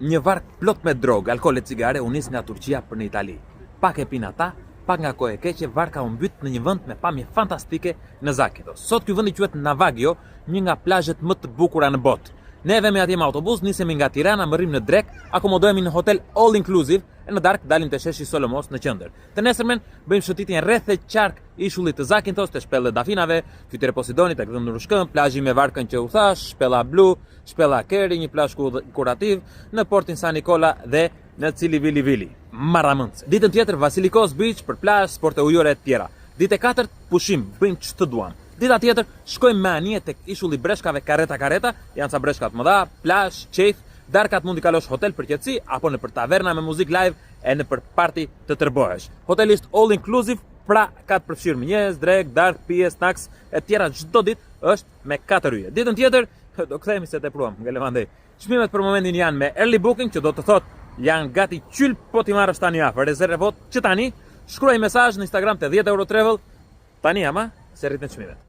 Një varkë plot me drogë, alkool e cigare u nis nga Turqia për në Itali. Pak e pinë ata, pak nga koha e keqe, varka u mbyt në një vend me pamje fantastike në Zakintos. Sot ky vend quhet Navagio, një nga plazhet më të bukura në botë. Ne vemi atje me autobus, nisemi nga Tirana, mbërrijmë në drekë, akomodohemi në hotel all inclusive e në darkë dalim te sheshi Solomos në qendër. Të nesërmen bëjmë shëtitjen rreth e qark ishullit të Zakintos, te shpella e Dafinave, fytyra e Posidonit, tek dhënduru shkëmb, plazhi me varkën që u thash, shpella blu, shpella Keri, një plazh kurativ, në portin San Nikola dhe në Cili Vili Vili. Marramendëse. Ditën tjetër Vasilikos Beach për plazh, sporte ujore e tjera. Ditë e katërt pushim, bëjmë ç'të duam. Dita tjetër shkojmë me anije tek ishulli breshkave Kareta Kareta, janë ca breshka të mëdha, plazh, qejf, darkat mund t'i kalosh hotel për qetësi apo nëpër taverna me muzikë live e nëpër party të tërbohesh. Hoteli është all inclusive, pra ka të përfshirë mëngjes, drekë, darkë, pije, snacks e tjera çdo ditë është me katër yje. Ditën tjetër do kthehemi se tepruam, ngelëm andej. Çmimet për momentin janë me early booking, që do të thotë janë gati qyl po t'i marrësh tani afër. Rezervo që tani, shkruaj mesazh në Instagram te 10 euro travel tani ama se rriten çmimet.